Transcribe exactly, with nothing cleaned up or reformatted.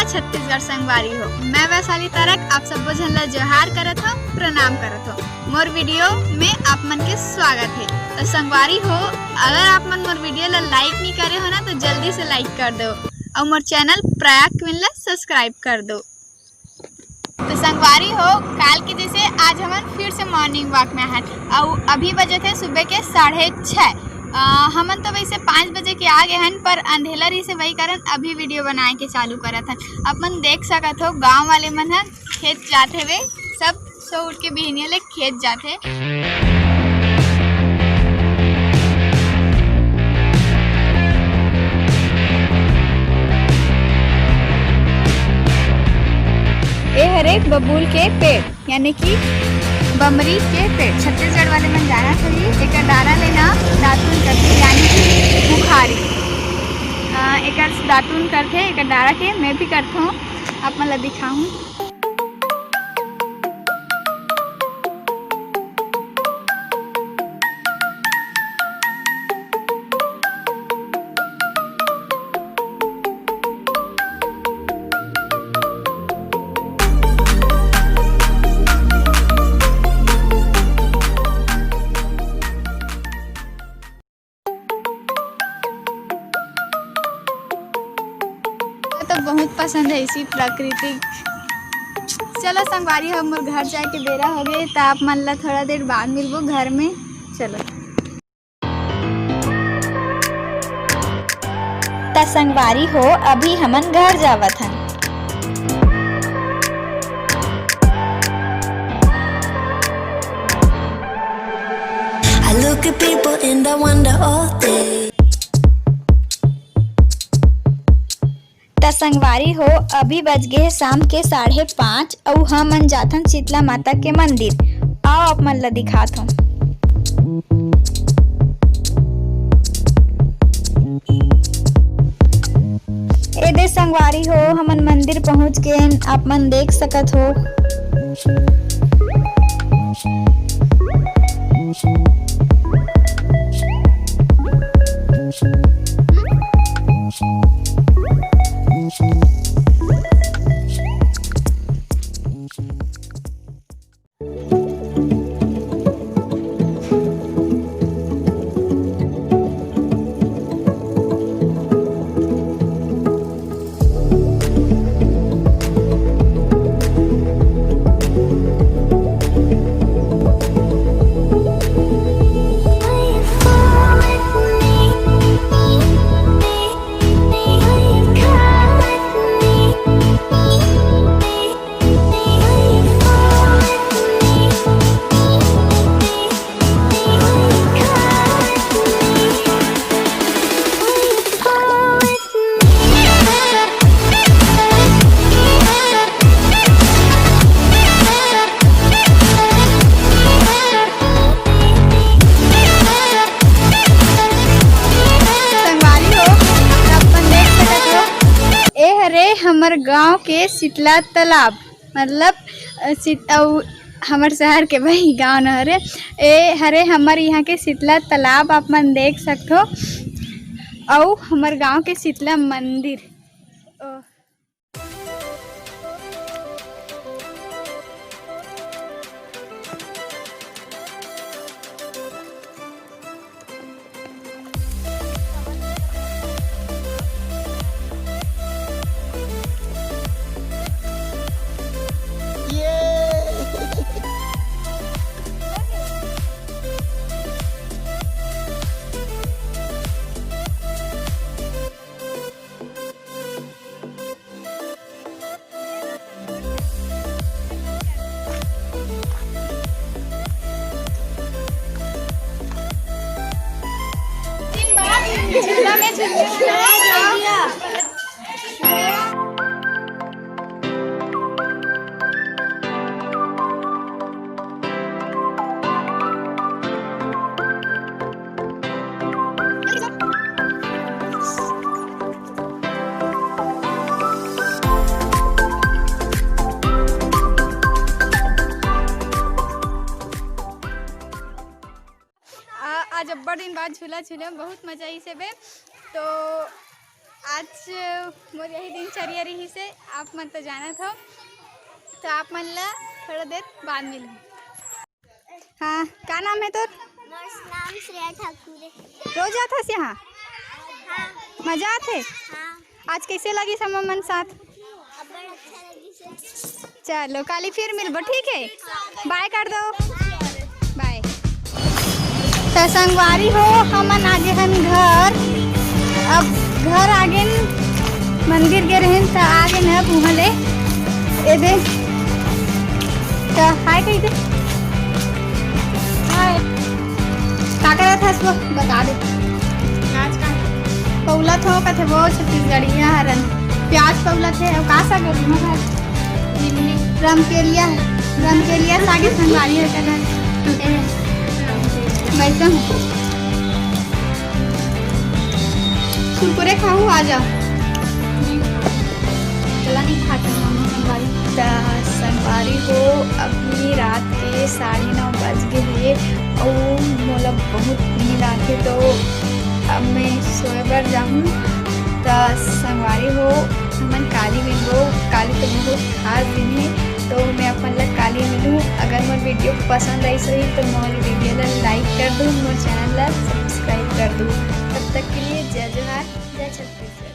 छत्तीसगढ़ संगवारी हो, मैं वैशाली तारक आप सब्बो झन ला जोहार करत हो, प्रणाम करत हो। मोर वीडियो में आप मन के स्वागत है। तो संगवारी हो, अगर आप मन मोर वीडियो ला लाइक नहीं करे हो ना, तो जल्दी से लाइक कर दो और मोर चैनल प्रयाग क्वीन ला सब्सक्राइब कर दो। तो संगवारी हो, काल के जैसे आज हमन फिर से मॉर्निंग वॉक में हन। अउ अभी बजे थे सुबह के साढ़े छः। अ, हमन तो वैसे पाँच बजे के आ गए हन, पर अंधेला रही से वही कारण अभी वीडियो बनाए के चालू करत हन। अपन देख सकत हो, गांव वाले मन ह खेत जात हवे, सब सो उठ के बिहनिया ले खेत जाथे। ए हरे बबूल के पेड़, यानी कि बमरी के पेड़। छत्तीसगढ़ वाले मन जाना चाहिए। एकर डारा लेना दातुन करथे, यानी कि बुखारी। अ, एकर दातुन करथे, एकर डारा के मैं भी करथों, आप मन ला दिखाहूँ। तो बहुत पसंद है इसी प्राकृतिक। चलो संगवारी, हम मोर घर जाए के बेरा हो गए, तो आप मन ला थोड़ा देर बाद मिलबो घर में। चलो। त संगवारी हो, अभी हमन घर जावत हन। I look at people and I wonder all day. त संगवारी हो, अभी बज गे हे शाम के साढ़े पाँच, अउ हमन जाथन शीतला माता के मंदिर। आओ, आप मन ला दिखात हूँ। ए दे संगवारी हो, हमन मंदिर पहुँच गेन, आप मन देख सकत हो। संगवारी हो, आप मन देख सकत हो, ए हरे हमर गांव के शीतला तालाब, मतलब, अ, शीत-, अउ हमर शहर के भाई गांव न हरे, ए हरे हमर यहाँ के शीतला तालाब, आप मन देख सकथो, अउ हमर गांव के शीतला मंदिर। अ, आ, आज अब्बड़ दिन बाद झूला झूले में बहुत मजा आइस हे बे। तो आज मोर यही दिनचर्या रहिस हे, आप मन तो जानत हो, तो आप मन ला थोड़ा देर बाद मिलहूँ। हाँ, का नाम हे तोर? मोर नाम श्रेया ठाकुर हे। रोज आथस यहाँ? हाँ। मजा आथे? हाँ। आज कैसे लगिस हमर मन साथ? अब्बड़ अच्छा लगिस हे। चलो, काली फिर मिलबो, ठीक है? बाय कर दो, बाय। त संगवारी हो, हमन आगे हन घर। अब घर आगेन, मंदिर गे रहेन त आगेन अब उहाँ ले। ए दे, त हाय कही दे। हाय। का करत हस वो? बता दे। प्याज का? पौलत हो, कथे वो छत्तीसगढ़िया हरन। प्याज पौलत हे, अउ का साग हे? रमकेलिया, रमकेलिया साग हे, संगवारी हो, कथे। ए, बैठो। कुरकुरे खाहू, आ जाओ। चला नहीं खाते हम संगवारी। त संगवारी हो, अभी रात के साढ़े नौ बज गे हे, अउ मोला बहुत नींद आथे, तो अब मैं सोए बर जाहूँ। त संगवारी हो, हमन काली मिलबो, काली तो बहुत खास दिन हे, तो मैं अपन ला काली मिलूँ। अगर मोर video पसंद आइस होही, तो मोर video ला like कर दो, मोर channel ला subscribe कर दो। तब तक के लिए जय जोहार, जय छत्तीसगढ़।